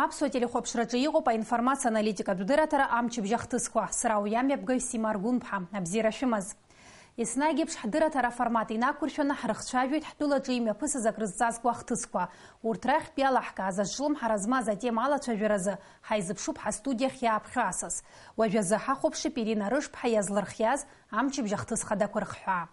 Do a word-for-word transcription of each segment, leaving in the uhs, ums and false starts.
Аԥсуа телехәаԥшраҿы иҟоуп аинформациа аналитикатә дырраҭара амчыбжь ахҭысқәа. Сара уи амҩаԥгаҩ Сима Аргәынԥҳа. Абзиара шәымаз. Еснагь еиԥш ҳдырраҭара аформат инақәыршәаны ҳрыхцәажәоит ҳтәылаҿы имҩаԥысыз акрызҵазкуа ахҭысқәа. Урҭ рахьтә иалаҳкааз азҿлымҳара змаз атема алацәажәаразы ҳаизыԥшуп ҳастудиахь иааԥхьо асас. Уажәазы ҳахәаԥшып Ирина Рышԥҳа иазлырхиаз амчыбжь ахҭыс хадақәа рыхҳәаа.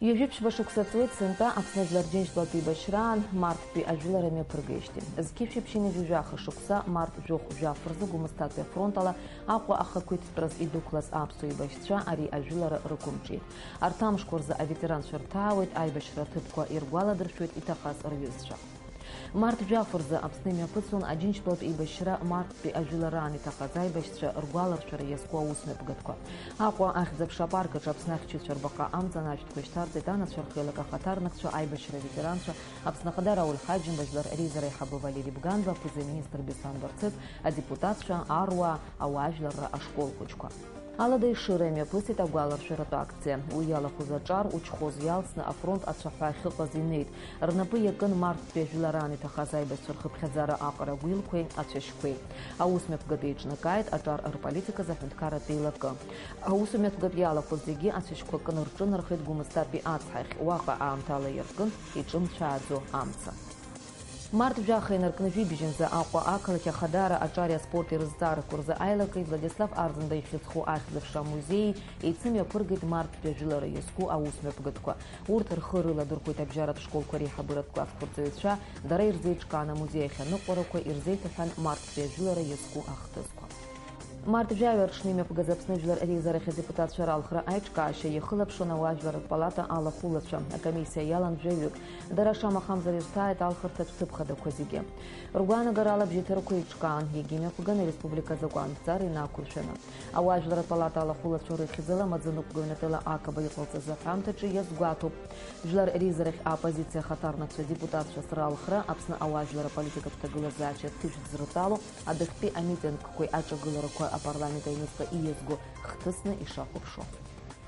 Ҩажәи ԥшьба шықәса ҵуеит сынтәа Аԥсны жәлар Џьынџьтәылатә еибашьраан марттәи ажәылара мҩаԥыргеижьҭеи. Зқьи жәшәи ԥшьынҩажәи жәаха шықәса март жәохә жәаф рзы Гәымсҭатәи афронт ала Аҟәа ахақәиҭтәраз идәықәлаз аԥсуа еибашьцәа ари ажәылара рықәымҿиеит. Арҭ амшқәа рзы аветеранцәа рҭаауеит, аибашьра аҭыԥқәа иргәаладыршәоит иҭахаз рҩызцәа. Март жәаф рзы Аԥсны имҩаԥысуан Аџьынџьтәылатә еибашьра марттәи ажәылараан иҭахаз аибашьцәа ргәаларшәара иазку аусмҩаԥгатәқәа. Аҟәа ахьӡ-аԥша апарк аҿы Аԥсны ахьчаҩцәа рбаҟа амҵан ашәҭқәа шьҭарҵеит анацәа рхеилак ахаҭарнакцәа, аибашьра аветеранцәа, Аԥсны Ахада Рауль Ҳаџьымба, жәлар реизара аиҳабы Валери Бганба, аԥыза-министр Беслан Барцыц, адепутатцәа, аруаа, ауаажәларра ашкол хәыҷқәа. Алада Ешыра имҩаԥысит агәаларшәаратә акциа. Уи иалахәыз аҿар Учхоз иалсны афронт ацәаҳәа ахьыҟаз инеит. Рнапы иакын марттәи ажәылараан иҭахаз аибашьцәа рхыԥхьаӡара аҟара агәилқәеи ацәашьқәеи. Аусмҩаԥгатә еиҿнакааит аҿар рполитиказы аҳәынҭқарратә еилакы. Аусмҩаԥгатә иалахәыз зегьы ацәашьқәа кны рҿынархеит Гәымсҭатәи ацҳахь, уаҟа аамҭала иаркын иҿымцәааӡо амца. Март жәаха инаркны жәибжьынӡа Аҟәа ақалақь Ахадара аҿари аспорти рызҵаарақәа рзы аилакеи Владислав Арӡынба ихьӡ зху ахьӡ-аԥша амузеии еицымҩаԥыргеит марттәи ажәылара иазку аусмҩаԥгатәқәа. Урҭ рхы рыладырхәеит абжьаратә школқәа реиҳабыратә классқәа рҵаҩцәа, дара ирзеиҿкаан амузеи ахь аныҟәарақәа, ирзеиҭаҳәан марттәи ажәылара иазку ахҭысқәа. Март жәаҩа рҽны имҩаԥгаз Аԥсны Жәлар Реизарахь адепутатцәа ралхра аиҿкаашьа иахылаԥшуан ауаажәларратә палата алахәылацәа. Акомиссиа иалан жәаҩык. Дара шамахамзар ирҭааит алхырҭатә ҭыԥ хадақәа зегьы. Ргәаанагарала абжьаҭарақәа еиҿкаан, иагьымҩаԥган ареспублика азакәанҭҵара инақәыршәаны. Ауаажәларратә палата алахәылацәа рыхьӡала амаӡаныҟәгаҩ Натала Акаба иҟалҵаз аҳәамҭаҿы иазгәаҭоуп. Жәлар реизарахь аоппозициа ахаҭарнакцәа адепутатцәа сралхра, Аԥсны ауаажәлар аполитикатә ҭагылазаашьа ҭышә зрыҭало, адәахьтәи амитингқәеи аҿагыларақәа апарламент аҩныҵҟа ииазго хҭысны ишахәаԥшуа.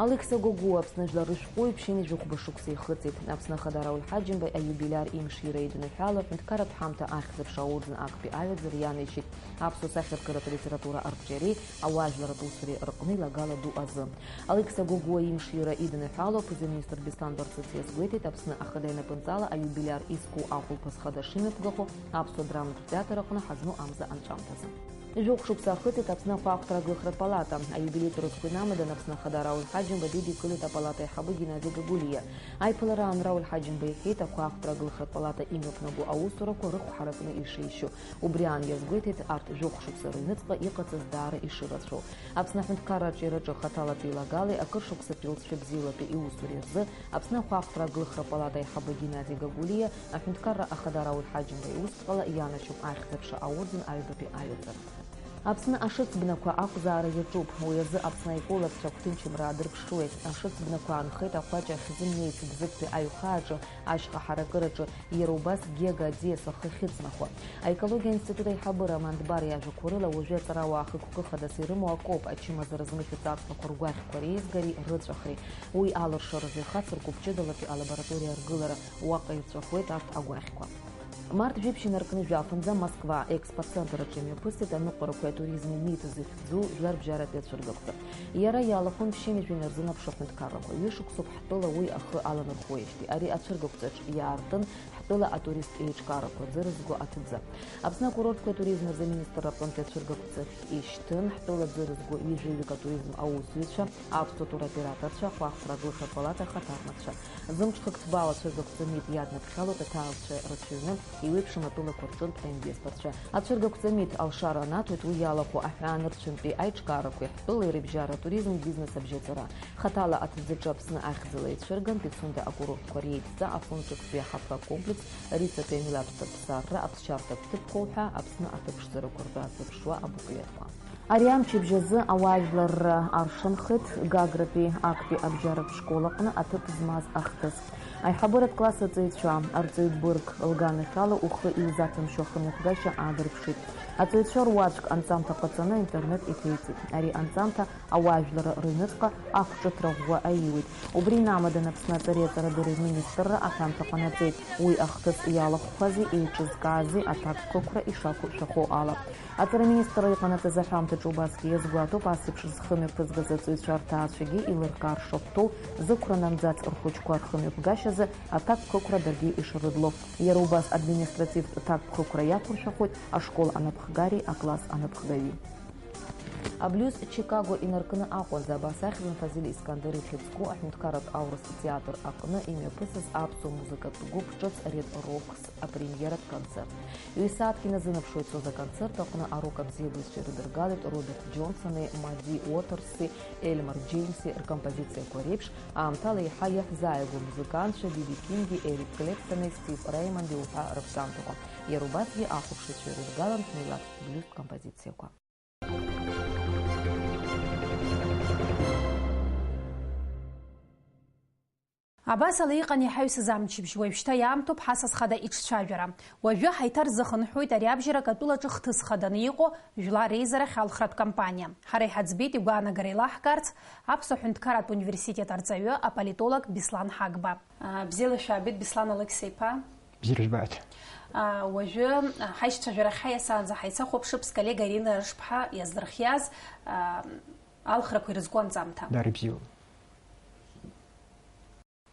Алықьса Гогәуа Аԥсны жәлар рышәҟәыҩҩы ԥшьынҩажәи хәба шықәса ихыҵит. Аԥсны Ахада Рауль Ҳаџьымба аиубилиар имшира идныҳәало аҳәынҭқарратә ҳамҭа ахьӡ-аԥша аорден актәи аҩаӡара ианеишьеит. Аԥсуа сахьаркыратә литература арҿиареи ауаажәларратә усуреи рҟны илагала ду азы. Алықьса Гогәуа имшира идныҳәало аԥыза-министр Беслан Барцыц иазгәеиҭеит, Аԥсны Ахада инапынҵала аиубилиар изку ахәылԥаз хада шимҩаԥгахо аԥсуа драматә театр аҟны ҳазну амза анҵәамҭазы. Жәохә шықәса ахыҵит Аԥсны ахәаахәҭра аглыхратә палата. Аиубилеитә разҟы инамадан Аԥсны Ахада Рауль Ҳаџьымба дидикылеит апалата аиҳабы Геннади Гагулиа. Аиԥылараан Рауль Ҳаџьымба иҳәеит, ахәаахәҭра аглыхратә палата имҩаԥнаго аусурақәа рыхә ҳаракны ишеишьо. Убри аан иазгәеиҭеит арҭ жәохә шықәса рыҩныҵҟа иҟаҵаз даара ишырацәоу. Аԥсны аҳәынҭқарра аҿиараҿы хаҭалатәи еилагалеи акыр шықәсатәи лҵшәа бзиалатәи иусуреи рзы Аԥсны ахәаахәҭра аглыхра палата аиҳабы Геннади Гагулиа, аҳәынҭқарра ахада Рауль Ҳаџьымба иусҭҟала ианашьоуп ахьӡ-аԥша аорден аҩбатәи аҩаӡара. Аԥсны ашыцбнақәа ақәзаара иаҿуп, уи азы Аԥсны аиполарцәа агәҭынчымра аадырԥшуеит. Ашыцбнақәа аанхеит ахәаҷ ахьӡы Меиц Бзыԥтәи аҩхааҿы, ашьха ҳаракыраҿы, иара убас Гега аӡиас ахы ахьыҵнахуа. Аекологиа аинститут аиҳабы Роман Дбар иажәақәа рыла, уажәы аҵарауаа хықәкы хадас ирымоу акоуп, ачымазара змыхьыц аҵлақәа ргәаӷьқәа реизгареи рыҵәахреи. Уи алыршаразы ихацыркуп ҷыдалатәи алабораториа аргылара, уаҟа ирҵәахуеит арҭ агәаӷьқәа. Март жәиԥшь инаркны жәафынӡа Москва Експоцентр аҿы имҩаԥысит аныҟәарақәеи атуризми мит зыхьӡу жәларбжьаратәи ацәыргақәҵа. Иара иалахәын ԥшьынҩажәи инарзынаԥшуа аҳәынҭқаррақәа. Ҩышықәсоуп ҳтәыла уи ахы аланархоижьҭеи. Ари ацәыргақәҵаҿ иаартын ҳтәыла атурист еиҿкаарақәа ӡы рызго аҭӡы. Аԥсны акурортқәеи атуризми рзы аминистрра рҟынтәи ацәыргақәҵахь ишьҭын ҳтәыла ӡы рызго ҩажәаҩык атуризм аусзуҩцәа, аԥсуа туроператорцәа, ахәаахәҭра аглыхратә палата ахаҭарнакцәа. Зымҽхак ҭбаау ацәыргақәҵа мит иаднаԥхьалоит аҭаалцәа рацәаҩны, еиуеиԥшым атәылақәа рҿынтә аинвесторцәа. Ацәыргақәҵа мит алшара анаҭоит уи иалахәу аҳәаанырцәынтәи аиҿкаарақәеи ҳтәылеи рыбжьара, атуризм, бизнес абжьаҵара. Хаҭала аҭӡаҿы Аԥсны ахьӡала ицәырган Пицунда акурортқәа реидҵа, Афон ҿыцтәи аҳаԥы акомплекс, Риҵатәи амилаҭтә ԥсарра, аԥсшьарҭатә ҭыԥқәа уҳәа Аԥсны аҭыԥ шҵарақәа ртәы азыԥшуа абуклетқәа. Ари амчыбжь азы ауаажәларра аршанхеит Гагратәи актәи абжьаратә школ аҟны аҭыԥ змаз ахҭыс. Аиҳабыратә класс аҵаҩцәа, арҵаҩы бырг лганахьала ухы иузаҭәамшьо ахымҩаԥгашьа аадырԥшит. Аҵаҩцәа руаӡәк анҵамҭа ҟаҵаны аинтернет иҭеиҵеит. Ари анҵамҭа ауаажәларра рыҩныҵҟа ақәҿыҭра ӷәӷәа аиуеит. Убри инамаданы Аԥсны аҵареиҵарадырра рминистрра аҳәамҭа ҟанаҵеит, уи ахҭыс иалахәқәази еиҿызкаази аҭакԥхықәра ишақәыршәахо ала. Аҵара аминистрра иҟанаҵаз аҳәамҭаҿы убасгьы иазгәаҭоуп, ас еиԥш зхы мҩаԥызгаз аҵаҩцәа рҭаацәагьы еилыркаар шахәҭоу, зықәра намӡац рхәыҷқәа рхымҩаԥгашьазы аҭакԥхықәра даргьы ишрыдло. Иара убас административтә ҭакԥхықәра иақәыршәахоит ашкол анапхгари акласс анапхгаҩи. Аблиус Чикаго инаркны Аҟәа, Заба асахьаркыра Фазиль Искандер ихьӡ зху аҳәынҭқарратә аурыс театр аҟны имҩаԥысыз аԥсуа музыкатә гәыԥ ҿыц Red Rocks апремиератә концерт. Ҩ-сааҭк иназынаԥшуа ицоз аконцерт аҟны арок абзиабызшәа ирыдыргалеит Роберт Џьонсони, Мадди Уотерси, Эльмар Џьеимси ркомпозициақәа реиԥш, аамҭала еиҳа иаҳзааигәоу амузыкантцәа Биби Кинги, Эрик Клэптони, Стив Реймонди уҳәа рыԥсамҭақәа. Иара убасгьы ахәаԥшыҩцәа ирыдгалан милаҭтә блиузтә композициақәа. Абасала иҟан иҳаҩсыз амчыбжь, уажәшьҭа иаамҭоуп ҳасас хада иҿцәажәара. Уажәы ҳаиҭарзыхынҳәуеит ари абжьарак атәылаҿы хҭыс хаданы иҟоу жәлар реизарахь алхратә кампаниа. Ҳара иҳаӡбеит игәаанагара еилаҳкаарц Аԥсуа ҳәынҭқарратә университет арҵаҩы, аполитолог Беслан Ҳагба. А, бзиала шәаабеит, Беслан Алықьса-иԥа. Бзиара жәбааит. А, уажәы, а, ҳаишьцәажәарахьы иасаанӡа ҳаицахәаԥшып, сколлега Ирина Рышԥҳа иаздырхиаз, а, алхрақәа ирызку анҵамҭа. Даара ибзиоуп.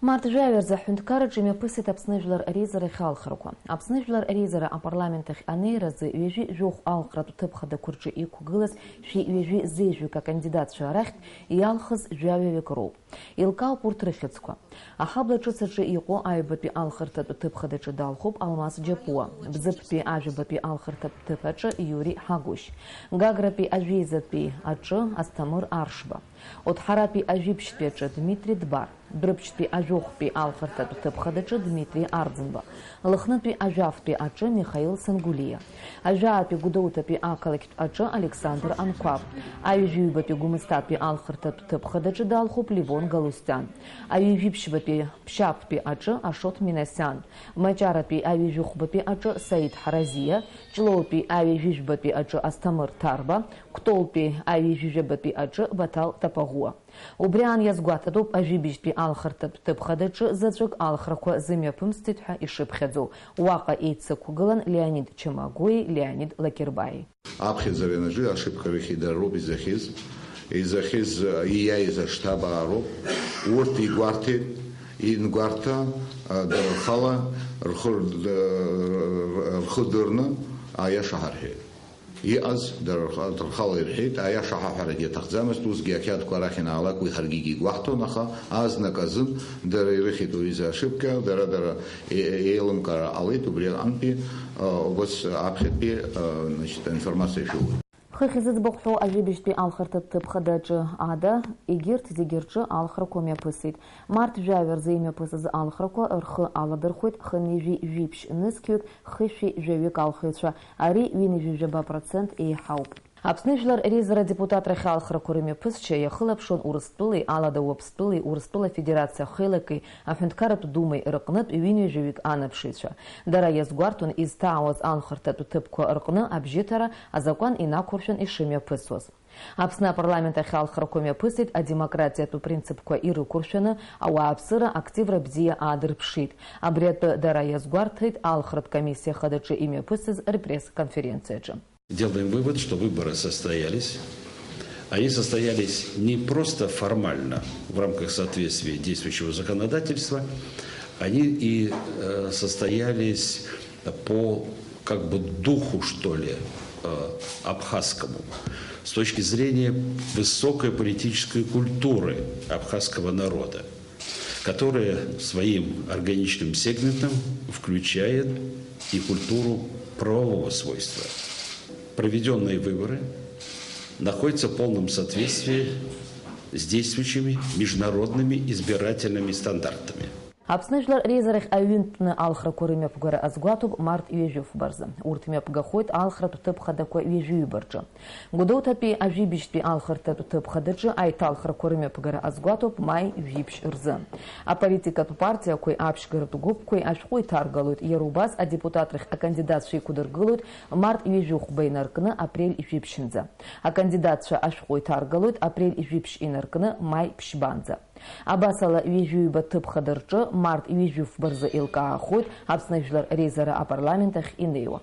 Март жәаҩа рзы аҳәынҭқарраҿы имҩаԥысит Аԥсны Жәлар Реизарахь алхрақәа. Аԥсны Жәлар Реизара апарламент ахь анеира азы ҩажәи жәохә алхратә ҭыԥ хадақәа рҿы иқәгылаз шәи ҩажәи зеижәҩык акандидатцәа рахьтә иалхыз жәаҩаҩык роуп. Еилкаауп урҭ рыхьӡқәа. Аҳабла ҿыц аҿы иҟоу аҩбатәи алхырҭатә ҭыԥ хадаҿы далхуп Алмас Џьапуа, Бзыԥтәи ажәабатәи алхырҭатә ҭыԥ аҿы Иури Ҳагәышь, Гагратәи ажәеизатәи аҿы Асҭамыр Аршба, Оҭҳаратәи ажәибжьтәи аҿы Дмитри Дбар, Дәрыԥшьтәи ажәохәтәи алхырҭатә ҭыԥ хадаҿы Дмитри Арӡынба, Лыхнытәи ажәафтәи аҿы Михаил Сангулиа, Ажәаатәи Гәдоуҭатәи ақалақьтә аҿы Александр Анқәаб, Аҩажәаҩбатәи Гәымсҭатәи алхырҭатә ҭыԥ хадаҿы далхуп Левон Галустиан, Аҩажәиԥшьбатәи Ԥшьаԥтәи аҿы Ашот Минасиан, Маҷаратәи Аҩажәихәбатәи аҿы Саид Ҳаразиа, Ҷлоутәи Аҩажәижәбатәи аҿы Асҭамыр Ҭарба, Кәтолтәи Аҩажәижәабатәи аҿы Баҭал Тапаӷәуа. Убри аан иазгәаҭатәуп, ажәибжьтәи алхырҭатә ҭыԥ хадаҿы заҵәык алхрақәа зымҩаԥымсӡеит ҳәа ишыԥхьаӡоу. Уаҟа еицықәгылан Леонид Чамагәуи Леонид Лакербаи. Аԥхьаӡара ианаҿы ашыԥхьарахьы дара роуп изахьыз, изахьыз, ииааиз аштаб аароуп. Урҭ игәарҭеит, ингәарҭа, дара рхала рхы, рхы дырны аиаша ҳарҳәеит. Иҟаз дара рх-, рхала ирҳәеит, аиаша ҳаҳәарагьы аҭахӡамызт, усгьы ақьаадқәа арахь ианаалак уи ҳаргьы игәаҳҭон, аха азнык азын дара ирыхьит уи изы ашыԥхьа, дара, дара е-, е-, еилымкаара ҟалеит, убри аҟынтәи, а, убас аԥхьатәи, а, значит, аинформациа шәылоит. Хыхь зыӡбахә ҳәоу ажәибжьтәи алхырҭатә ҭыԥ хадаҿы ада, егьырҭ зегьы рҿы алхрақәа мҩаԥысит. Март жәаҩа рзы имҩаԥысыз алхрақәа рхы аладырхәеит хынҩажәи жәиԥшь нызқьҩык хышәи жәаҩык алхыҩцәа, ари ҩынҩажәижәаба процент еиҳауп. Аԥсны Жәлар Реизара адепутатрахь алхрақәа рымҩаԥысшьа иахылаԥшуан Урыстәылеи Алада Уаԥстәылеи Урыстәыла Афедерациа ахеилакеи аҳәынҭқарратә Думеи рыҟнытә ҩынҩажәаҩык анаԥшыҩцәа. Дара иазгәарҭон изҭаауаз алхырҭатә ҭыԥқәа рҟны абжьыҭара азакәан инақәыршәан ишымҩаԥысуаз. Аԥсны апарламент ахь алхрақәа мҩаԥысит адемократиатә принципқәа ирықәыршәаны, ауааԥсыра активра бзиа аадырԥшит. Абри атәы дара иазгәарҭеит алхратә комиссиа хадаҿы имҩаԥысыз рпресс-конференциаҿы. Делаем вывод, что выборы состоялись. Они состоялись не просто формально в рамках соответствия действующего законодательства, они и, э, состоялись по, как бы, духу, что ли, э, абхазскому, с точки зрения высокой политической культуры абхазского народа, которая своим органичным сегментом включает и культуру правового свойства. Проведённые выборы находятся в полном соответствии с действующими международными избирательными стандартами. Аԥсны Жәлар реизарахь аҩынтәны алхрақәа рымҩаԥгара азгәаҭоуп март ҩажәи фба рзы. Урҭ мҩаԥгахоит алхратә ҭыԥ хадақәа ҩажәи ҩба рҿы. Гәдоуҭатәи ажәибжьтәи алхратә ҭыԥ хадаҿы аиҭалхрақәа рымҩаԥгара азгәаҭоуп маи жәибжь рзы. Аполитикатә партиақәеи аԥшьгаратә гәыԥқәеи ашәҟәы иҭаргалоит, иара убас адепутатрахь акандидатцәа еиқәдыргылоит март ҩажәи хәба инаркны апрель жәиԥшьынӡа. Акандидатцәа ашәҟәы иҭаргалоит апрель жәиԥшь инаркны маи ԥшьбанӡа. Абасала, ҩажәи ҩба ҭыԥ хада рҿы март ҩажәи фба рзы еилкаахоит Аԥсны Жәлар реизара апарламент ахь инеиуа.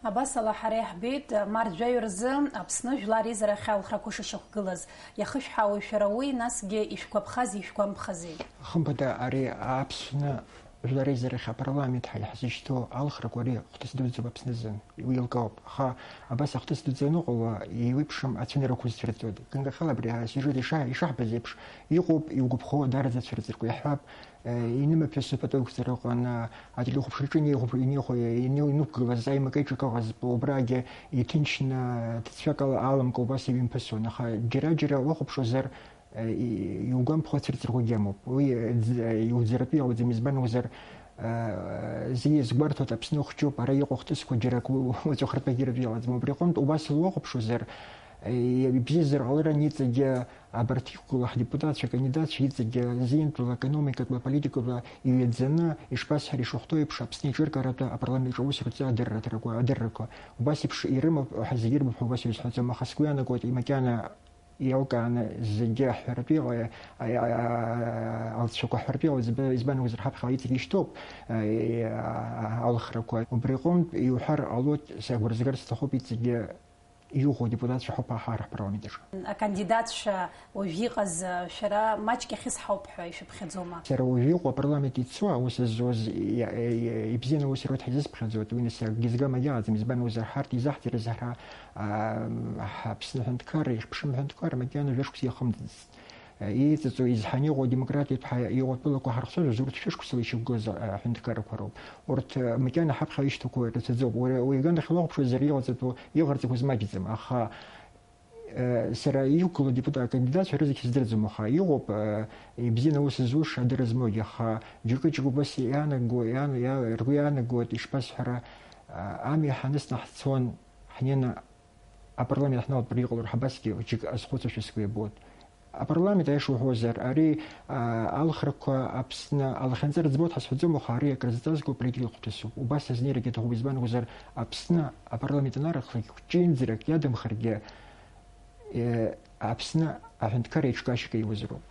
Абасала, ҳара иаҳбеит, март жәаҩа рзы Аԥсны Жәлар реизарахь алхрақәа шышьақәгылаз. Иахышәҳауеи шәара уи, насгьы ишәгәаԥхази ишәгәамԥхази? Хымԥада, ари Аԥсны Жәлар реизарахь апарламент ҳәа иаҳзышьҭоу алхрақәа ари хҭыс дуӡӡоуп Аԥсны азын. Уи еилкаауп. Аха абас ахҭыс дуӡӡа аныҟало, еиуеиԥшым ацәаныррақәа зцәырҵуеит. Ганкахьала абри асиужет иша-, ишаҳбаз еиԥш, иҟоуп, иугәаԥхо, даараӡа ацәырҵрақәа иаҳҳәап, э, инымаҭәасу пату ықәҵара ыҟан, э, ателехәаԥшраҿы инеихәаԥ-, инеихәа-, ине-, инықәгылаз, аимак-аиҿак ыҟаз, убрагьы иҭынчны, ҭыӡшәак ала, аламкәа убас иҩымҭасуан. Аха џьара-џьара уахәаԥшуазар, Иугәамԥхо ацәырҵрақәагьы амоуп. Уи, ӡ-, иуӡаратәы иауӡам, избан акәзар, зегьы иазгәарҭоит, Аԥсны хәҷуп, ара иҟоу ахҭысқәа џьара акы уаҵәахыртәагьы иратәы иалаӡам. Убри аҟынтә убас иуахәаԥшуазар, ибзиазар ҟаларан иҵегьы абарҭ иқәгылоу ҳдепутатцәа, акандидатцәа иҵегьы зиантәыла, економикатәла, политикатәла иҩаӡаны, ишԥасҳәари, ишахәҭоу еиԥш, Аԥсны еиҿыркааратәы апарламент аҿы аусураҿы адырраҭарақәа, адыррақәа. Убас еиԥш ирымоуп ҳәа зегьы ирбап ҳәа убас иазҳәаӡом, аха сгәы иаанагоит, макьана Иалкааны зегьы аҳәаратәы иҟа-, а-, а-, а-, алҵшәақәа аҳәаратәы иҟалаз, избан акәзар, ҳаԥхьаҟа иҵегьы ишьҭоуп, а, а-, алхрақәа. Убри аҟынтә иуҳәар ҟалоит, сагәра згарц сҭахуп, иҵегьы иӷәӷәоу адепутатцәа ҳауп ҳара ҳпарламент аҿы. Акандидатцәа уажә иҟаз, а, шәара маҷк иахьысҳауп ҳәа ишәыԥхьаӡома? Сара уажә иҟоу апарламент ицо аус зуаз иа-, иа-, иа-, ибзианы аус ируеит ҳәа изысԥхьаӡоит, уи нас акгьы згама иаҟаӡам, избан акәзар, ҳарҭ изаҳҭарыз ҳара, Ам, Аԥсны аҳәынҭқарра, ихԥшым аҳәынҭқарра макьана жәа-шықәса иахымҵӡеит. Иеиҵыҵуа, изҳаны иҟоу адемократиатә ҳа-, иҟоу атәылақәа ҳархцәажәоз, урҭ шәышықәсала ишьақәгылаз, а, аҳәынҭқаррақәа роуп. Урҭ, а, макьана ҳаԥхьа ишьҭақәа рацәаӡоуп. Уара, уи аганахь уахәаԥшуазар, иҟаҵатәу, иҟарҵақәаз маҷӡам. Аха, а, сара иқәгылоу адепутат акандидатцәа рызегь сыздырӡом, аха иҟоуп, а, ибзианы аус зуша адырра змоугьы, аха џьоукы-џьоукы убас иаанаго, иаан-, иа-, ргәы иаанагоит, ишԥасҳәара, а, амҩа ҳанысны ҳцон, ҳнеины Апарламент ҳналатәар иҟалар ҳәа абасгьы џьык азхәыцуашәа сгәы иабоит. Апарламент, аиаша уҳәозар, ари, а, алхрақәа Аԥсны алахьынҵа рыӡбоит ҳәа сҳәаӡом, аха ари акрызҵазкуа политикатә хәҭысуп. Убас азнеирагьы аҭахуп, избан акәзар, Аԥсны апарламент анарахлак, хәҷынӡарак иадамхаргьы, э, Аԥсны аҳәынҭқарра еиҿкаашьак аиуазароуп.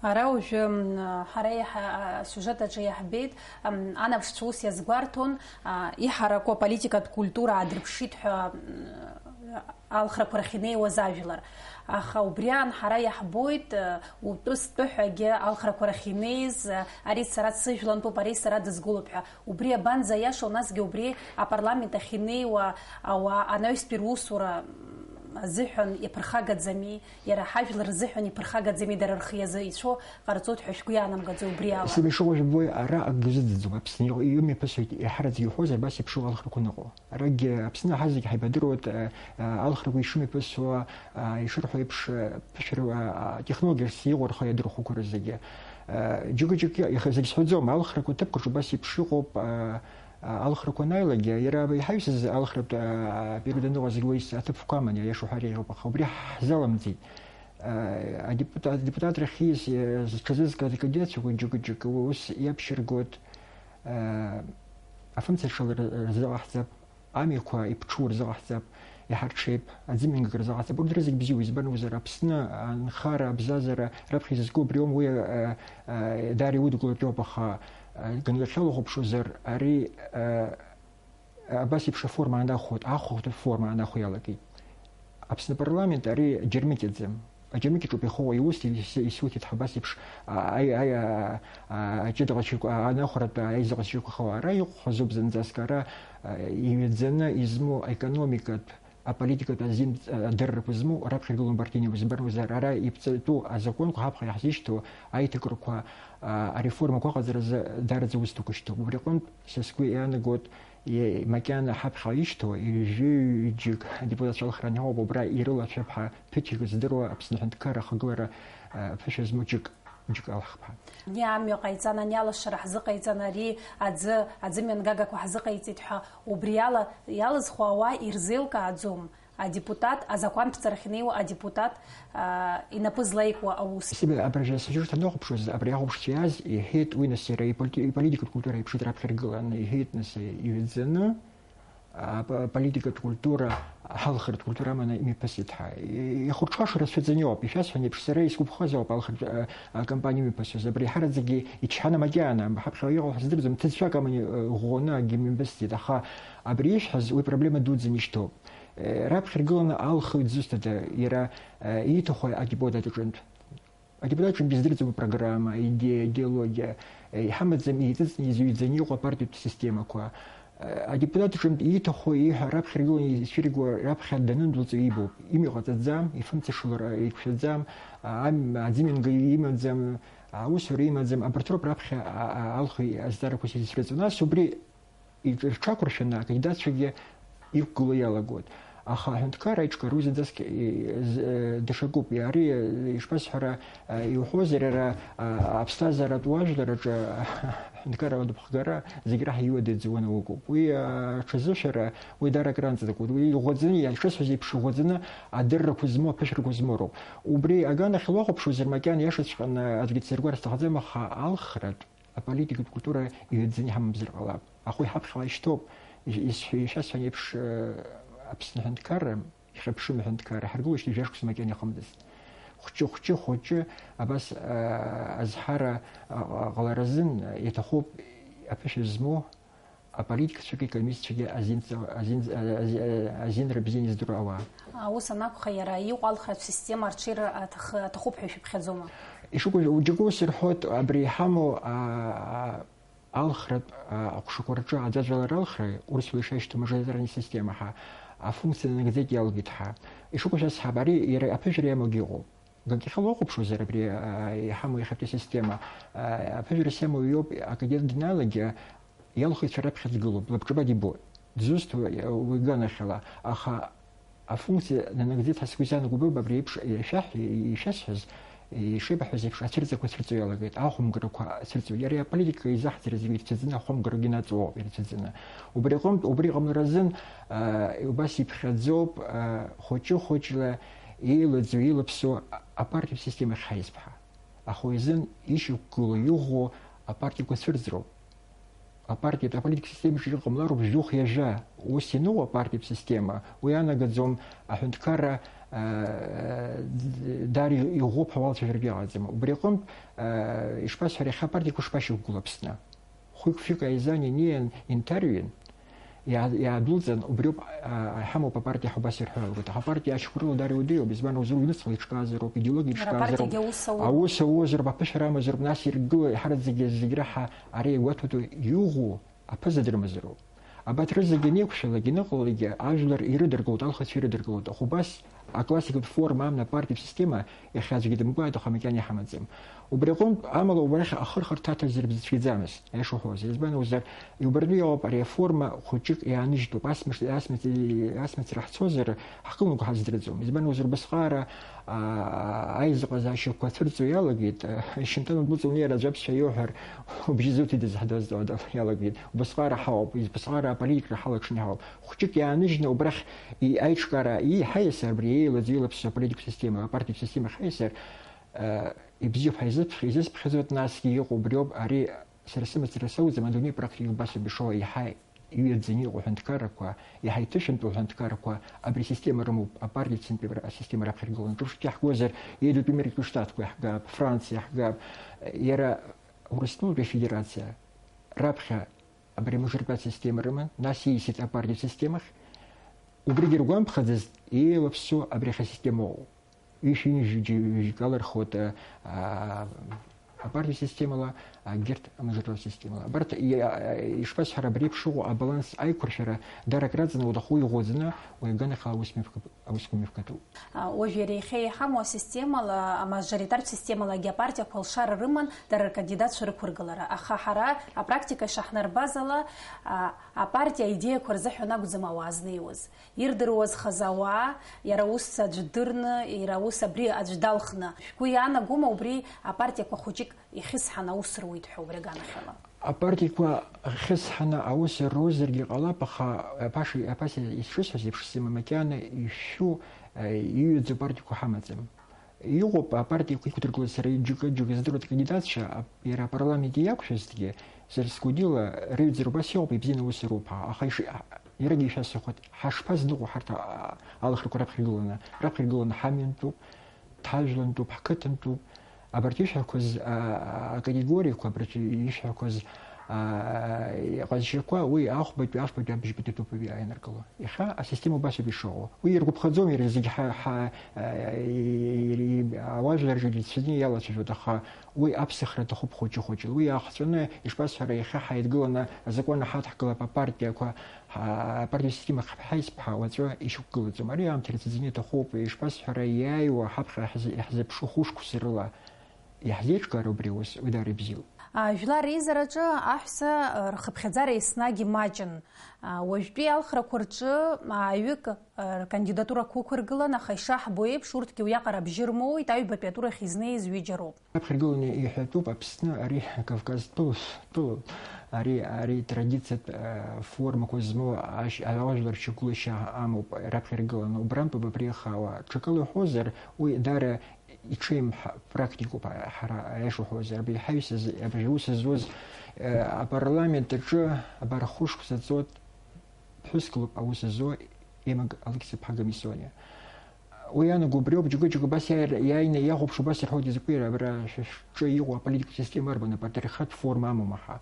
Ара уажәы, м, ҳара иаҳа-, асиужет аҿы иаҳбеит, м, анаԥшцәа ус иазгәарҭон, а, иҳараку аполитикатә культура аадырԥшит ҳәа, м, алхрақәа рахь инеиуаз ажәлар. Аха убри аан ҳара иаҳбоит, а, утәы-стәы ҳәагьы алхрақәа рахь инеиз, а, ари сара дсыжәлантәуп, ари сара дызгылоуп ҳәа. Убри абанӡаиашоу, насгьы убри апарламент ахь инеиуа ауаа анаҩстәи русура, м, азыҳәан иаԥырхагаӡами? Иара ҳажәлар рзыҳәан иԥырхагаӡами дара рхы иазы ицәо ҟарҵоит ҳәа шәгәы иаанамгаӡои убри ала? Сара ишыҟоу жәбои, ара акгьы узыӡӡом. Аԥсны иҟ-, имҩаԥысуеит, иаҳараӡак иуҳәозар, абас еиԥш иҟоу алхрақәа ныҟәо. Арагьы Аԥсны ҳазегь ҳаибадыруеит, а, а, алхрақәа ишымҩаԥысуа, а, ишырҳәо еиԥш, а, ԥышәара, а, а, технологиас иҟоу рхы иадырхәақәо рызегьы. А, џьыкы-џьыкы иаха-, зегь сҳәаӡом, алхрақәа ҭыԥқәаҿы убас еиԥш иҟоуп, а, а, алхрақәа анааилак, иара иҳаҩсыз алхратә, а, период аныҟаз зегь уи аҭыԥқәа аман, иаша уҳәар еиӷьуп, аха убри ҳзаламӡеит. Адепута-, адепутатрахь ииз, э, зҽазызкыз акандидатцәақәа џьыкы-џьыкы ус иаԥшьыргоит, э, афымцаҿала рзыҟаҳҵап, амҩақәа иԥҽу рзыҟаҳҵап, иҳарҽеип, аӡымҩангак рзыҟаҳҵап. Урҭ рызегь бзиоуп, избан акәзар, Аԥсны анхара, абзазара раԥхьа изызку убри аума, уи, э, э, даара иудгылартә иоуп, аха, э, ганкахьала ухәаԥшуазар, ари, э, Абас еиԥш аформа аанахәоит, ахәыхәтә форма аанахәо иалагеит. Аԥсны апарламент ари џьармыкьаӡам. Аџьармыкьаҿоуп ихоу, иус ис-, исуҭеит ҳәа абас еиԥш, а, аи-, аи-, а, а, аҷыда ҟазшьақәа, а, анахәаратә аиза ҟазшьақәа хауа. Ара иҟоу азоуп зынӡаск, ара, а, иҩаӡаны измоу аекономикатә, аполитикатә азин, а, адыррақәа змоу раԥхьа иргылон партиа иус, избан акәзар, ара иԥҵатәу азакәанқәа ҳаԥхьа иаҳзышьҭоу аиҭакрақәа, а, ареформақәа аҟаҵаразы даараӡа ус дықәышьҭуп. Убри аҟынтә, са сгәы иаанагоит, Е, макьана ҳаԥхьа ишьҭоу, ҩажәи ҩыџьак адепутатцәа алхра аниҳауп, убра ирылацәажәап ҳәа ԥыҭҩык здыруа Аԥсны аҳәынҭқарра ахагылара, а, ԥышәа змоу џьык. Џьык алҳхып ҳәа. Ани амҩа ҟаиҵан, ани алашара ҳзыҟаиҵан, ари аӡы, аӡымҩангагақәа ҳзыҟаиҵеит ҳәа, убри ала иалызхуа ауаа ирзеилкааӡом. Адепутат, азакәан ԥҵарахь инеиуа адепутат, аа, инапы злаикуа аус. Сибла абыржәы сыжәырҭ анахәаԥшуаз, абри ахәаԥшцәа иааз, иҳәеит, уи нас иара иполити-, иполитикатә культура иԥшит раԥхьа иргыланы, иҳәеит, нас иҩаӡаны, а, п-, политикатә культура, ҳалхратә культура аманы имҩаԥысит ҳәа. И-, ихәырҽхаша рацәаӡаны иоуп, ишәасҳәан еиԥш, сара исгәаԥхаз ауп алхратә, а, акампаниа имҩаԥысуаз. Абри ҳараӡәгьы ичҳаны макьана, ҳаԥхьаҟа иҟоу ҳаздырӡом, ҭыӡшәак аманы, э, ӷәӷәаны акгьы мҩаԥысӡеит, аха абри ишәҳәаз уи проблема дуӡӡаны ишьҭоуп. Э, раԥхьа иргыланы алхыҩ дзусҭада иара, э, ииҭаху адепутат аҿынтә? Адепутат аҿынтә издырӡом апрограмма, аидеиа, аидеологиа, э, иҳамаӡам еиҵыҵны изҩӡаны иҟоу апартиатә системақәа. Э, адепутат аҿынтә ииҭаху, ииҳәа раԥхьа иргыланы ицәыргауа раԥхьа данындәылҵуа ибоуп. Имҩа ҟаҵаӡам, ифымцашалара еиқәшәаӡам, а-, ам-, аӡымҩангагьы имаӡам, аусура имаӡам, абарҭ роуп раԥхьа а-, а-, алхыҩ азҵаарақәа сизцәырҵуа. Нас убри иҿ-, рҽақәыршәаны акандидатцәагьы иқәгыло иалагоит. Аха аҳәынҭқарра аиҿкааразы даск-, и-, з-, э, даҽакуп. Ари, э, ишԥасҳәара, э, иуҳәозар, иара, а, аԥсҭазааратә уажәлар рҿы аҳәынҭқарра адәыԥхгара зегь раҳа иуадаҩӡоу уи акоуп. Уи, а, аҽазышәара, уи даара акранҵатәуп. Уи иӷәӷәаӡаны, ишысҳәаз еиԥш, иӷәӷәаӡаны адыррақәа змоу, аԥышәарақәа змоуроуп. Убри аганахьала уахәаԥшуазар, макьана иашаҵәҟьаны аӡәгьы дсыргәар сҭахӡам, аха алхратә аполитикатә культура иҩаӡаны иҳамамзар ҟалап. Аха уи ҳаԥхьаҟа ишьҭоуп. Ишәасҳәан еиԥш, э, Аԥсны аҳәынҭқарра, ихьыԥшым аҳәынҭқарра, ҳаргылоижьҭеи жәа-шықәса макьана иҟамызт. Хәҷы, хәҷы, хәҷы, абас, э, азҳара, э, ҟаларазын, э, иаҭахуп аԥышәа змоу аполитикцәагьы, аекономистцәагьы азин-, азин-, ази-, азинра бзианы издыруа ауаа. Ус анакәха, иара иҟоу алхратә система арҽеира аҭах-, аҭахуп ҳәа шәыԥхьаӡома? Ишыгәыжь-, џьоукы ус ирҳәоит, абри иҳамоу, а, а, алхратә, а, аҟәшақәа рҿы аӡәаӡәалара алхра, урысла ишашьҭоу мажоритарный система ҳәа, афункциа нагӡеит иалгеит ҳәа. Ишыгәышьаз ҳәа, ари иара аԥыжәара иамоугьы ыҟоуп. Ганкахьала уахәаԥшуазар, абри, а, иҳамоу иахьатәи асистема, а, аԥыжәара сиамоу иоуп, акадет даналагьы иалхыҩцәа раԥхьа дгылоуп, лабҿаба дибоит. Дзусҭоу, а, уи ганахьала, аха афункциа нанагӡеит ҳәа сгәы изаанагом, абри еиԥш ишәаҳ-, ишәасҳәаз, ишеибаҳҳәаз еиԥш, ацәырҵрақәа цәырҵуа иалагеит, ахәымгарақәа цәырҵуа. Иара аполитика изаҳҵара зегьы ирцәыӡны, ахәымгарагьы наҵоуп ирцәыӡны. Убри аҟынтә, убри иҟамларазын, а, убас иԥхьаӡоуп, а, хәыҷы-хәыҷла еилаӡоу, еилаԥсоу апартиатә система ахьҳаизбҳа. Аха уи азын ишьақәгылоу, иӷәӷәоу апартиақәа цәырҵроуп. Апартиатә, аполитика системаҿы иҟамлароуп жәохә ҩажәа. Ус ианыҟоу апартиатә система, уи анагаӡом аҳәынҭқарра, аа, д-, д-, даара иӷәӷәоуп ҳәа уалацәажәартә иҟаӡам. Убри аҟынтә, аа, ишԥасҳәари, иахьа апартиақәа шԥашьақәгылоу Аԥсны? Хәҩык-фҩык аизан инеин, инҭарҩын, иаа-, иаадәылҵын, убриоуп, аа, иҳамоуп апартиа ҳәа убас ирҳәо иалагоит. Аха апартиа ашьақәыргылара даара иуадаҩуп, избан акәзар, уҩныҵҟала иҿкаазароуп, идеологиа иҿкаазароуп. Аропартиагьы аус ауп. Аус ауазароуп, аԥышәара амазароуп, нас иргыло, ҳараӡәгьы зегь раҳа ари иагәаҭатәу иӷәӷәоу аԥыза-дырмазароуп. Абарҭ рызегьы анеиқәшәалак, ианыҟалалакгьы ажәлар ирыдыркылоит, алхацәа ирыдыркылоит. Аха убас аклассикатә форма амна апартиатә система иахьа аӡәгьы дымгәааит, аха макьана иҳамаӡам. Убри аҟынтә, амала убарахь ахырхарҭа аҭазар бзацәгьаӡамызт, аиаша уҳәозар. Избан акәзар, иубартәы иҟоуп ари аформа хәыҷык иааныжьтәуп, асмыш-, асмыц-, асмыцра ҳцозар, ҳхылымго ҳаздырӡом. Избан акәзар, убасҟаара, аа, аизыҟазаашьақәа цәырҵуа иалагеит, шьынтәа удәылҵ унеир аӡә аԥсшәа иоуҳәар, убжьы зуҭеит дызҳадаз иалагеит. Убасҟаара ҳауп, убасҟаара аполитикра ҳалаҽны ҳауп. Хәҷык иааныжьны убрахь и-, аиҿкаара иҳаиасыр, абри еилаӡ-еилаԥсо аполитикатә система, апартиатә система ҳаиасыр, э, ибзиоуп ҳәа изыԥх-, изысԥхьаӡоит, насгьы иҟоу убриоуп, ари сара сымацара сауӡам, адунеи практика убасоуп ишоу, еиҳа иҩаӡаны иҟоу аҳәынҭқаррақәа, еиҳа иҭышәынтәу аҳәынҭқаррақәа абри асистема рымоуп, апартиатә синтәи асистема раԥхьа иргыланы. Ҿырԥштәы иаҳгозар, Еиҳабатәи Америкатәи Штатқәа иаҳгап, Франциа иаҳгап, иара Урыстәылатәи Афедерациа раԥхьа абри амажоритатә система рыман, нас ииасит апартиатә системахь. Убригьы иргәамԥхаӡацт, еилаԥсоу абри ахьа система ыҟоуп. Ҩышәи ҩынҩажәи џьы-, ҩажәи акала ирхоит, а, апартиатә системала, а, егьырҭ амажоритатә системала. Абарҭ, и-, а, ишԥасҳәара, абри еиԥш ыҟоу абаланс аиқәыршәара даара акраҵаны уаҭаху иӷәӷәаӡаны, уи аганахьала аус мҩаԥгап. аусқәа мҩаԥгатәуп. Уажә иара иахьа иҳамоу асистемала, амажоритартә системалагьы апартиақәа алшара рыман дара ркандидатцәа рықәыргылара, аха ҳара апрактика ишаҳнарбаз ала, апартиа аидеиақәа рзыҳәан акәӡам ауаа знеиуаз. Ирдыруаз хазы ауаа, иара ус аӡә дырны, иара ус абри аӡә далхны. Шәгәы иаанагома убри апартиақәа хәыҷык ихьысҳан аус руит ҳәа убри аганахьала? Апартиақәа хьысҳаны аус рузаргьы ҟалап, аха ԥашьа иаԥасшьа ишысҳәаз еиԥш, сима макьана ишәу иҩаӡоу партиақәа ҳамаӡам. Иҟоуп апартиақәа иқәдыргылоз сара џьыкы-џьыкы здыруа акандидатцәа, иара апарламент иақәшәазҭгьы, сара сгәадила рыҩӡара убас иҟоуп, ибзианы аус руп ҳәа. Аха иши-, иаргьы ишәасҳәахуеит, ҳашԥазныҟәо ҳарҭ алахрақәа раԥхьа иргыланы, раԥхьа иргыланы ҳамҩантәуп, ҳажәлантәуп, ҳқыҭантәуп. Абарҭ ишәҳәақәаз акатегориақәа, абарҭ ишәҳәақәаз аҟазшьақәа уи ахәбатәи, ахәбатәи абжьбатәи ҭыԥ иаанаргыло. Иахьа асистема убас ауп ишыҟоу. Уи иргәаԥхаӡом, иара зегь ҳа, ҳа, ауаажәлар зегь рцәаӡны иалацәажәоит, аха уи аԥсахра аҭахуп хәыҷы-хәыҷла. Уи аахҵәаны, ишԥасҳәара, иахьа ҳаидгыланы азакәан ҳадҳкылап апартиақәа, апартиатә система ҳаизԥҳа уаҵәы ишьақәгылаӡом. Ари аамҭа ирцәаӡаны иҭахуп, ишԥасҳәара, иааиуа ҳаԥхьа иаҳзы-, иаҳзыԥшу хәышықәса рыла иаҳзеиҿкаара убри аус, уи даара ибзиоуп. Жәлар реизараҿы аҳәса рхыԥхьаӡара еснагь имаҷын. Уажәтәи алхрақәа рҿы ааҩык ркандидатурақәа ықәыргылан, аха ишаҳбо еиԥш, урҭгьы уиаҟара абжьы рмоуеит, аҩбатәи атур ахь изнеиз ҩыџьа роуп. Раԥхьа иргыланы иҳәатәуп, Аԥсны ари Кавказ тәылоуп, ари, ари традициатә формақәа змоу ашь-, ауаажәлар ршьақәгылашьа амоуп раԥхьа иргыланы, убрантәуп абри ахаауа. Ҽакала иҳәозар, уи даара иҽеим ҳа-, практикоуп ҳара, аиаша уҳәозар, абри ҳаҩсыз, абри аус зуаз, э, апарламент аҿы абар хәышықәса ҵуеит, ԥҳәыск лоуп аус зуа, Емаг Алықьса-ԥҳа Гамисониа. Уи иаанаго убриоуп, џьоукы-џьоукы абас иааир-, иааины иахәаԥшуа убас ирҳәоит, изакәи, абра шәа-, шәҿы иҟоу аполитикатә система арбан, апатриархатә форма амоума ҳәа.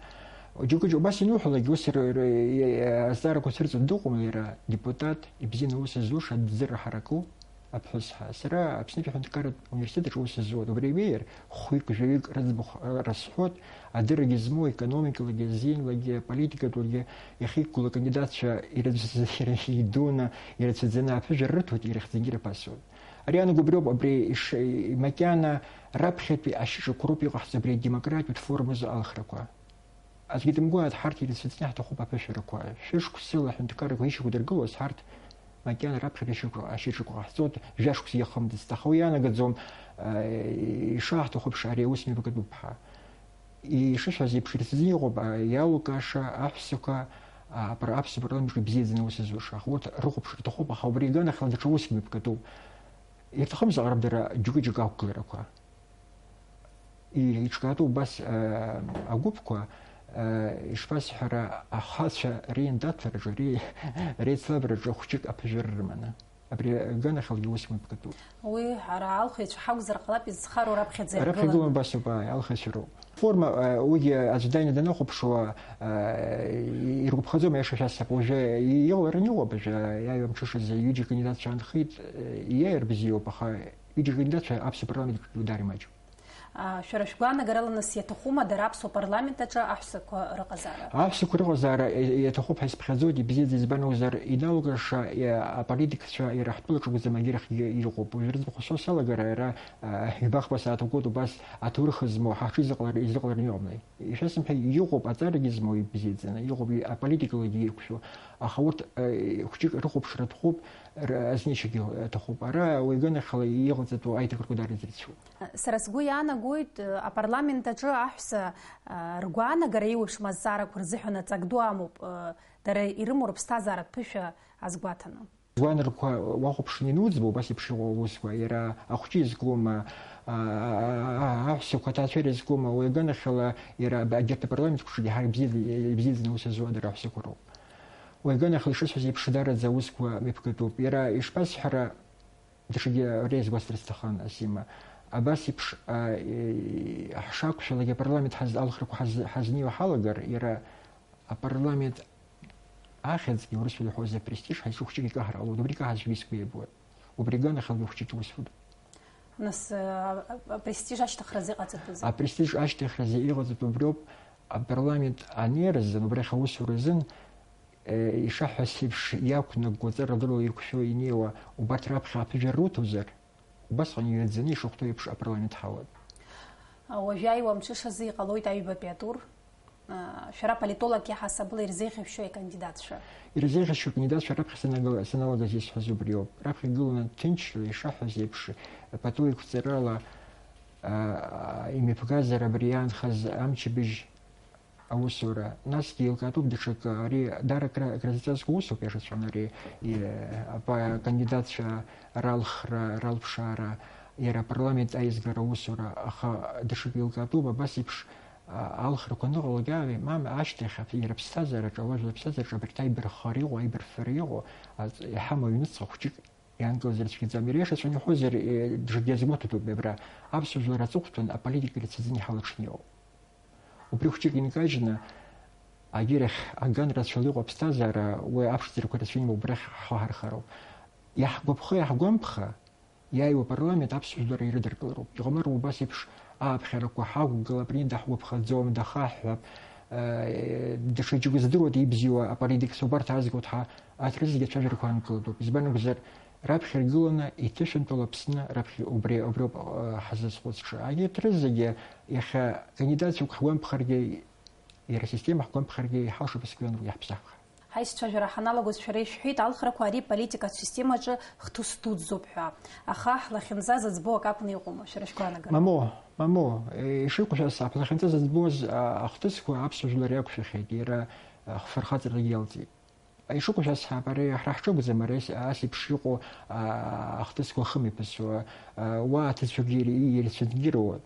Џьоукы-џьоукы убас ианыҳәалак, ус р-, р-, и-, азҵаарақәа цәырҵуа дыҟоума иара, депутат, ибзианы аус зуша, дӡырра ҳараку? Аԥҳәыс ҳәа. Сара Аԥснытәи аҳәынҭқарратә университет аҿы аус зуа убри аҩеир, хәҩык-жәаҩык рыӡбахә расҳәоит, адыррагьы змоу, економикалагьы, азинлагьы, аполитикатәлагьы иахьиқәгылоу акандидатцәа ирыцәз-, ирыцәдуны, ирацәаӡаны аԥыжәара рыҭоит, ирыхьӡынгьы ирыԥасоит. Ари анаго убриоуп, абри иш-, макьана раԥхьатәи ашьаҿақәа роуп иҟаҳҵо абри адемократиатә форма азы алхрақәа. Аӡәгьы дымгәааит, ҳарҭ ирацәаӡаны иаҳҭахуп аԥышәарақәа. Шәышықәсыла аҳәынҭқаррақәа ишьақәдыргылоз ҳарҭ макьана раԥхьатәи ашьаҿақәа, ашьаҿақәа ҟаҳҵоит, жәа-шықәса иахымдыцт, аха уи ианагаӡом, э, ишаҳҭаху еиԥш ари аус мҩаԥгатәуп ҳәа. Ишышәҳәаз еиԥш, ирацәаӡаны иҟоуп, а, иалукааша аҳәсақәа, а, апар-, аԥсуа парламент аҿы ибзиаӡаны аус зуша. Аха урҭ рыхәаԥшра рҭахуп, аха убри иганахьала даҽа уск мҩаԥгатәуп. Иаҭахым заҟарап дара џьоукы-џьоукы ақәгыларақәа. Иеиҿкаатәу убас, э, агәыԥқәа, э, ишԥасҳәара, ахацәа реиндаҭәараҿы, ре-, реицлабраҿы хәҷык аԥыжәара рыманы. Абри аганахьалгьы ус мҩаԥгатәуп. Уи ҳара алхыҩцәа ҳакәзар ҟалап изхароу раԥхьаӡа иргыланы. Раԥхьа игыланы убас ауп, ааи, алхыҩцәа роуп. Форма, э, уигьы аӡә дааины данахәаԥшуа, э, иргәаԥхаӡом, аиаша шәасҳәап. Уажәы иҟалараны иҟоуп, уажәы иааиуа амҽышазы ҩыџьа акандидатцәа аанхеит, э, ииааир бзиоуп, аха ҩыџьа акандидатцәа аԥсуа парламент аҿы даара имаҷуп. А, шәара шәгәаанагарала нас иаҭахума дара аԥсуа парламент аҿы аҳәсақәа рыҟазаара? Аҳәсақәа рыҟазаара, э, иаҭахуп ҳәа исыԥхьаӡоит, ибзиаӡам, избан акәзар, иналугаша, э, аполитикцәа иара ҳтәылаҿы акәӡам, агьырахьгьы иҟоуп. Уажә рыӡбахә шсоуса салагар, иара, э, ҩба-хԥа сааҭ агәоуп, убас аҭоурых змоу, ҳаҽизыҟалар, изыҟалараны иҟамлеи? Ишәасымҳәеи, иҟоуп аҵарагьы змоу ибзиаӡаны, иҟоуп аполитикалагьы еиқәшәо, аха урҭ, э, хәҷык рыхәаԥшра ҭахуп, р-, азнеишьагьы аҭахуп. Ара уи аганахьала иҟаҵатәу аиҭакрақәа дара ирзырцәоуп. Сара сгәы иаанагоит, э, апарламент аҿы аҳәса, э, ргәаанагара еиуеиԥшым азҵаарақәа рзыҳәан аҵак ду амоуп, э, дара ирымоу рыԥсҭазааратә ԥышәа азгәаҭаны. Згәаанагақәа уахәаԥшны иануӡбо, убас еиԥш иҟоу аусқәа, иара ахәҷы изкума, а, а, а, аҳәсақәа аҭаацәа ирызкума, уи аганахьала иара аб-, агьырҭ апарламентқәа рҿгьы ҳар ибзиаӡ-, ибзиаӡаны аус зуа дара аҳәсақәа роуп. Уи аганахьала ишысҳәаз еиԥш, дараӡа аусқәа мҩаԥгатәуп. Иара ишԥасҳәара, даҽакгьы ари азгәасҭар сҭахын, Асима. Абас еиԥш, а, и-, ҳшақәшәалак апарламент ҳаз-, алхрақәа ҳаз-, ҳазнеиуа ҳалагар, иара апарламент ахьӡгьы, урысшәала иҳәозар, апрестиж, ҳазҿу хәҷык икаҳар ҟалоит, убри икаҳазшәагьы сгәы иабоит. Убри аганахьалгьы хәҷык усуп. Нас, а, а, апрестиж ашьҭыхразы иҟаҵатәузеи? Апрестиж ашьҭыхразы иҟаҵатәу убриоуп, апарламент анеира азын, убрахь аусура азын, ишаҳҳәаз еиԥш, иақәнагоу, ҵара дурала иқәшәо инеиуа, убарҭ раԥхьа аԥыжәара руҭозар, убасҟан иҩаӡаны ишахәҭоу еиԥш апарламент ҳауеит. Уажә иааиуа амҽышазы иҟалоит аҩбатәи атур. Шәара политологк иаҳасабала ирзеиӷьашәшьои акандидатцәа? Ирзеиӷьашьшьоу акандидатцәа раԥхьа санагыла-, саналагаз исҳәаз убриоуп. Раԥхьа игыланы ҭынчла ишаҳҳәаз еиԥш, пату еиқәҵарала, а, имҩаԥгазар абри иаанхаз амчыбжь аусура. Насгьы еилкаатәуп даҽакы, ари даара акра-, акразҵазкуа усуп, иашаҵәҟьаны ари, и-, апа-, акандидатцәа ралхра, ралԥшаара, иара апарламент аизгара аусура, аха даҽакы еилкаатәуп, абас еиԥш, а, алхрақәа аныҟалогьы, мам, ашьҭахь ап-, иара аԥсҭазаараҿы, ауаажәлар аԥсҭазаараҿы абарҭ аибарххара иҟоу, аибарфара иҟоу, аҵ-, иҳамоу аҩныҵҟа хәҷык иаанкылазар цәгьаӡам. Иара иашаҵәҟьаны иҳәозар, э, даҽакгьы азгәаҭатәуп, абра аԥсуа жәлар аҵыхәтәан аполитика ирыцәаӡаны иҳалаҽны иҟоуп. Убри хәҷык инкажьны, агьырахь аган рацәала иҟоу аԥсҭазаара, уи аԥшӡарақәа рацәаны имоу убрахь ҳхы ҳархароуп. Иаҳгәаԥхо, иаҳгәамԥха, иааиуа апарламент аԥсуа жәлар ирыдыркылароуп. Иҟалароуп убас еиԥш ааԥхьарақәа ҳақәгылап, ринда ҳгәаԥхаӡом, дахаҳҳәап, э, даҽа џьоукы здыруада ибзиоу аполитикс, убарҭ аазгоит ҳәа, арҭ рызегьы ацәажәарақәа аанкылатәуп. Избан акәзар, раԥхьа иргыланы иҭышәынтәала Аԥсны раԥхьа убри, убриоуп, э, ҳазызхәыцша. Агьырҭ рызегьы иахьа кандидатцәак ҳгәамԥхаргьы, иара асистема ҳгәамԥхаргьы, иҳалшап асқьҩануа иаҳԥсахха. Ҳаицәажәара ҳаналагоз шәара ишәҳәеит, алхрақәа ари политикатә системаҿы хҭыс дуӡӡоуп ҳәа. Аха ҳлахьынҵа зыӡбоу акы акәны иҟоума, шәара шәгәаанагара? Мамоу, мамоу, э, ишыҟоу шәасҳәап, ҳлахьынҵа зыӡбоз, а, ахҭысқәа аԥсуа жәлар иақәшәахьеит, иара, а, хфырхаҵарагьы иалҵит. Ишыҟоу шәасҳәап, ари ҳара ҳҿы акәӡам, ара ас, ас еиԥш иҟоу, а, ахҭысқәа ахымҩаԥысуа, а, уа аҭыӡқәагьы ир-, ирцәынгьыруа.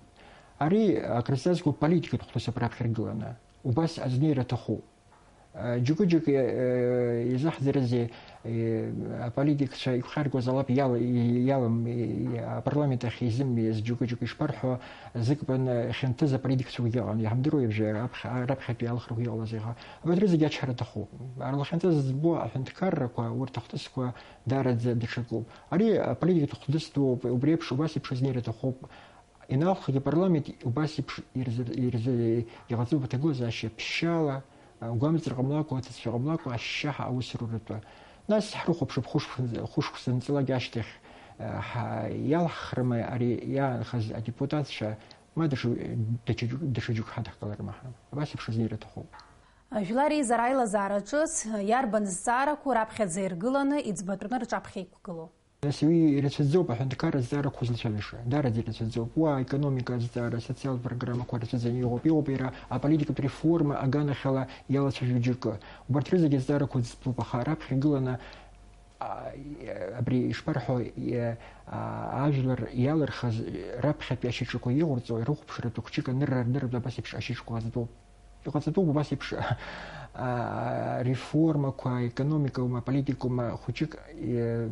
Ари акрызҵазкуа политикатә хҭысуп раԥхьа иргыланы. Убас азнеира аҭахуп. Џьоукы-џьоукы, э, изаҳӡарызеи, э, аполитикцәа игәхьаргоз алаф иал-, иалам, э, апарламент ахь изымиаз џьоукы-џьоукы ишԥарҳәо, зыкпын, э, хьанҭаз аполитикцәагьы ыҟан, иаҳамдыруеи абжьы раԥхьа-, раԥхьатәи алхрақәа иҟалаз иаха. Абарҭ рызегьы ачҳара аҭахуп. Рлахьынҵа зыӡбо аҳәынҭқаррақәа, урҭ ахҭысқәа даараӡа даҽакуп. Ари аполитикатә хҭыс дууп, убри еиԥш убас еиԥш азнеира аҭахуп. Ианалхгьы апарламент убас еиԥш ирзы-, ирзы-, иҟаҵоуп аҭагылазаашьа ԥшьшьала, а, гәамҵра ҟамлакәа, аҭыӡшәа ҟамлакәа ашьшьаҳәа аус руратәы. Нас ҳрыхәаԥшып хәышықәса, хәышықәса нҵлак ашьҭахь, а, ҳа-, иалҳхрыма ари иаанхаз адепутатцәа, ма даҽа, даҽа џьук, даҽа џьук ҳадҳкыларыма ҳәа. Абас еиԥш азнеира аҭахуп. Жәлар реизара аилазаара ҿыц, иарбан зҵаарақәоу раԥхьаӡа иргыланы иӡбатәны рҿаԥхьа иқәгылоу? Нас уи ирацәаӡоуп аҳәынҭқарра азҵаарақәа злацәажәаша, даараӡа ирацәаӡоуп. Уа аекономика азҵаара, асоциалтә программақәа рацәаӡаны иҟоуп, иҟоуп иара аполитикатә реформа аганахьала иалацәажәо џьоукы. Убарҭ рызегьы азҵаарақәа ӡбоуп, аха раԥхьа игыланы, а, абри ишԥарҳәо, и-, а, ажәлар иалырхыз раԥхьатәи ашьаҿақәа иҟарҵо, ирыхәаԥшратәы хәҷык анырра, анырратә абас еиԥш ашьаҿақәа ҟаҵатәуп. Иҟаҵатәуп убас еиԥш, а, реформақәа, аекономикаума, аполитикаума хәҷык, е,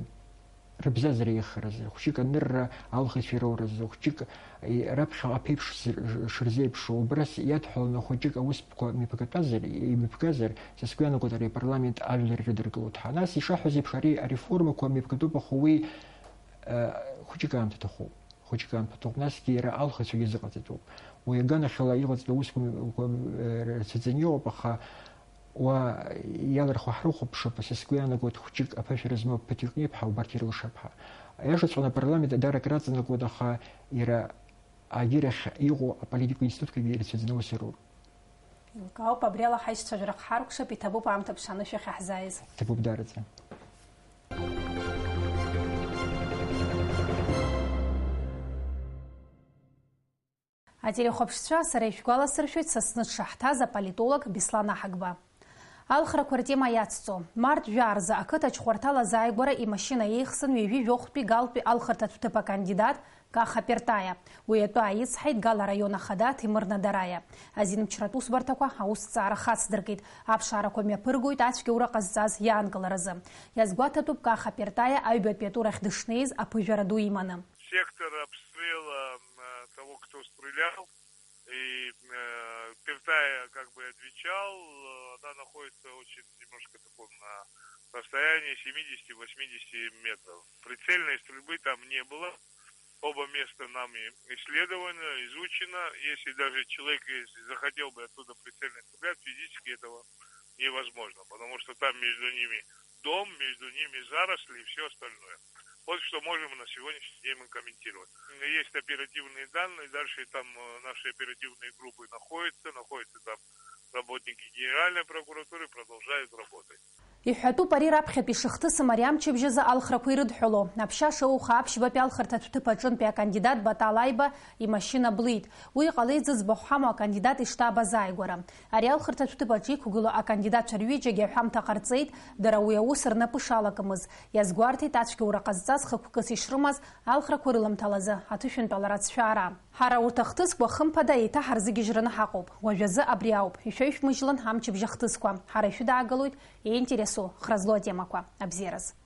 рыбзазара иахаразы, хәҷык анырра алхыцәа ироуразы, хәҷык, е, раԥхьаҟа аԥеиԥш зыр-, шырзеиԥшу, убрас иадҳәаланы хәҷык аусқәа мҩаԥгатәазар, имҩаԥгазар, са сгәы иаанагоит ари апарламент ажәлар ирыдыркылоит ҳәа. Нас ишаҳҳәаз еиԥш, ари ареформақәа мҩаԥгатәуп, аха уи, е, хәҷык аамҭа аҭахуп. Хәыҷык аамҭа ҭоуп, насгьы иара алхыцәагьы зыҟаҵатәуп. Уи аганахьала иҟаҵатәу аусқәа, э, рацәаӡаны иҟоуп, аха уа иалырхуа ҳрыхәаԥшып, са сгәы иаанагоит, хәыҷык аԥышәара змоу ԥыҭҩык неиԥҳа убарҭ ирылшап ҳәа. Аиашаҵәҟьаны апарламент даара акраҵанакуеит, аха иара агьырахь иҟоу аполитикатә институтқәагьы ирацәаӡаны аус ируп. Еилкаауп, абри ала ҳаицәажәара ҳхаркәшап, иҭабуп аамҭа ԥшааны шәахь иаҳзааиз. Иҭабуп даараӡа. Ателехәаԥшцәа, сара ишәгәаласыршәоит Сасны дшаҳҭаз аполитолог Беслан Аҳагба. Алхрақәа ртема иацҵо. Март жәаа рзы ақыҭаҿ хәарҭала азааигәара имашьына еихсын ҩажәи жәохәтәи Галтәи алхырҭатә ҭыԥ акандидат Каха Пертаиа. Уи атәы ааицҳаит Гал араион ахада Ҭемыр Надараиа. Азинмчратә усбарҭақәа аусҭҵаара хацдыркит. Аԥшаарақәа мҩаԥыргоит ацәгьоура ҟазҵаз иаанкыларазы. Иазгәаҭатәуп Каха Пертаиа аҩбатәи атурахь дышнеиз аԥыжәара ду иманы. Сектор обстрела, м, того, кто стрелял, и, э, Пертая как бы отвечал, э, она находится очень немножко таком на расстоянии семидесяти-восьмидесяти метров. Прицельной стрельбы там не было. Оба места нами исследовано, изучено. Если даже человек, если захотел бы оттуда прицельно стрелять, физически этого Невозможно, потому что там между ними дом, между ними заросли и все остальное. Вот что можем на сегодняшний день мы комментировать. Есть оперативные данные, дальше там э, наши оперативные группы находятся, находятся там работники Генеральной прокуратуры, продолжают работать. Иҳәатәуп ари раԥхьатәи шыхҭысым ари амчыбжьазы алхрақәа ирыдҳәалоу. Аԥшьа шауха аԥшьбатәи алхырҭатә ҭыԥ аҿынтәи акандидат Батал Аиба имашьына блит. Уи иҟалеит зыӡбахә ҳамоу акандидат иштаб азааигәара. Ари алхырҭатә ҭыԥ аҿы иқәгылоу акандидатцәа рҩыџьагьы аҳәамҭа ҟарҵеит, дара уи аус рнапы шалакымыз. Иазгәарҭеит ацәгьоура ҟазҵаз хықәкыс ишрымаз алхрақәа рыламҭалазы аҭышәынтәалара ацәшәаара. Ҳара урҭ ахҭысқәа хымԥада еиҭа ҳарзыгьежьраны ҳаҟоуп. Уажәазы абри ауп, ишәаҩшәмыжьлан амчыбжь ахҭысқәа. Ҳара ишәыдаагалоит иинтересу хра злоу атемақәа. Абзиараз.